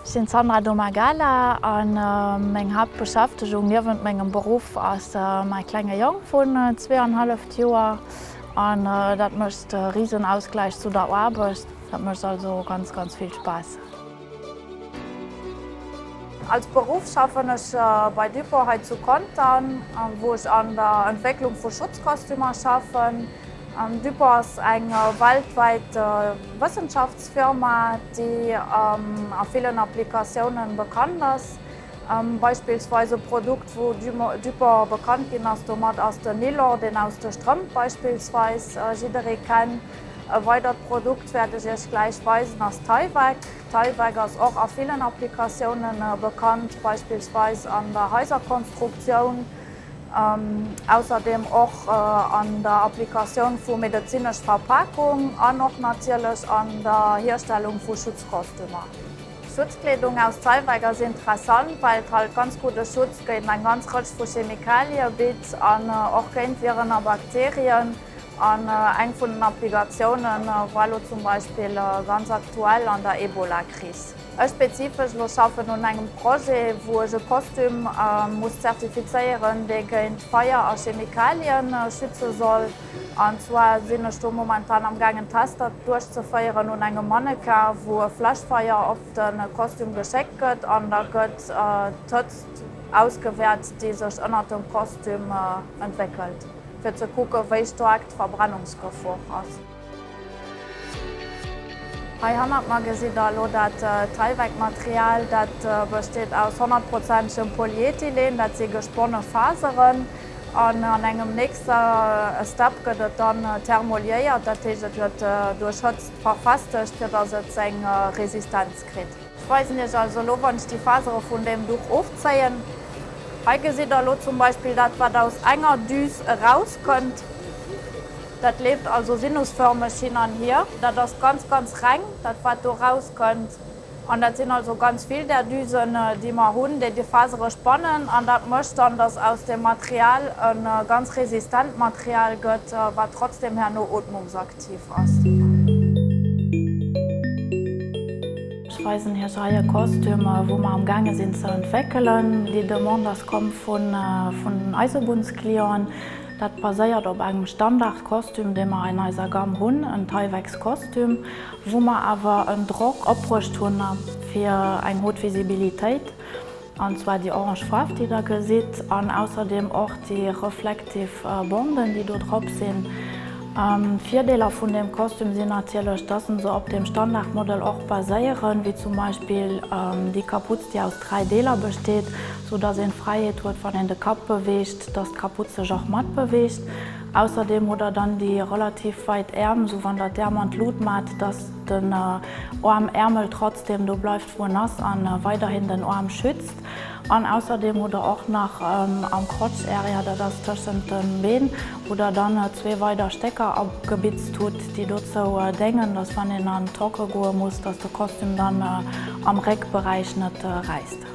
Ech sinn d'Sandra Domagala a meng Haaptbeschäftegung niewent mengem Beruff ass mäi klenge Jong vun zweeanhalleft Joer an dat mécht e risen Ausgläich zu der Aarbecht. Dat mécht also ganz ganz vill Spaass. Als Beruff schaffen ech bei Dupont hei zu Contern, wou ech an der Entwécklung vu Schutzkostümer schaffen. Dupont ass eng weltwäit Wëssenschaftsfirma, déi a villen Applikatiounen bekannt ass. Beispillsweis e Produkt, wou Dupont bekannt ginn ass domat, ass den Nylon, deen aus de Strëmp beispillsweis jidderee kennt. E weidert Produkt wäert ech Iech gläich weisen, ass Tyvek. Tyvek ass och a villen Applikatiounen bekannt, beispillsweis an der Haiserkonstruktioun. Ausserdeem och an der Applikatioun vu medezinesch Verpakung an och natierlech an der Hierstellung vu Schutzkostümer. Schutzkleedung aus Tyvek ass interessant, well et halt ganz gudde Schutz géint eng ganz Rëtsch vu Chemikalie bitt an och géint Viren a Bakterien. An eng vun den Applikatioune war elo zum Beispill ganz aktuell an der Ebola-Kris. Ech spezifesch elo schaffen un engem Projet, wou ech e Kostüm muss zertifizéieren, dee géint Feier a Chemikalien schütze soll. An zwar sinn ech do momentan am gaangen Tester duerchzeféieren un engem Mannequin, wou e Fläschfeier op de Kostüm geschéckt gëtt an da gëtt d'Hëtzt ausgewäert, déi sech ënnert dem Kostüm entwéckelt, fir ze kucke wéi staark d'Verbrennungsgefor ass. Hei hannert mer gesitt der elo dat Tyvek-Material. Dat besteet aus honnertprozentegem Polyethylen, dat si gesponne Faseren. An an engem nächste Step gëtt et dann thermoliéiert, dat heescht et gëtt duerch Hëtzt verfestegt, fir datt et seng Resistenz kritt. Ech weisen iech also elo, wann ech déi Fasere vun deem Duch ofzéien. Hei gesitt der elo zum Beispill dat, wat aus enger Düs erauskënnt. Dat leeft also sinusförmeg hin an hier. Dat ass ganz, ganz reng, dat wat do rauskënnt. An dat sinn also ganz vill där Düsen, déi mer hunn, déi déi Fasere spannen. An dat mécht dann, dass aus dem Material e ganz resistent Material gëtt, wat trotzdem herno ootmungsaktiv ass. Ech weisen Iech hei e Kostüm, wou mer am gaange sinn ze entwéckelen. Déi Demande ass komm vun den Eisebunnsklienten. Dat baséiert op engem Standardkostüm, dee mer an eiser Gamme hunn, en Tyvekskostüm, wou mer awer en Drock opbruecht hunn fir eng haute Visibilitéit, an zwar déi orange Faarf, déi Der gesitt, an ausserdeem och déi reflektiv Banden, déi do drop sinn. D'Virdeeler vun deem Kostüm sinn natierlech, dass en se op deem Standardmodell och baséieren, wéi zum Beispill déi Kaputz, déi aus 3 Deeler besteet, sou dass een d'Fräiheet huet, wann een de Kapp beweegt, dass d'Kaputz sech och matbeweegt. Ausserdeem hutt der dann déi relativ weit Äerm, sou wann der d'Äerm an d'Lut maacht, dass den Aarm-Äermel trotzdem do bleift wou en ass an weiderhin den Aarm schützt. An ausserdeem hutt der och nach am Crotch Area, dat ass tëschent de Been, wou der dann zwee weider Stécker agebitzt hutt, déi dozou déngen, dass wann een an d'Hocke goe muss, dass de Kostüm dann am Réckberäich net räisst.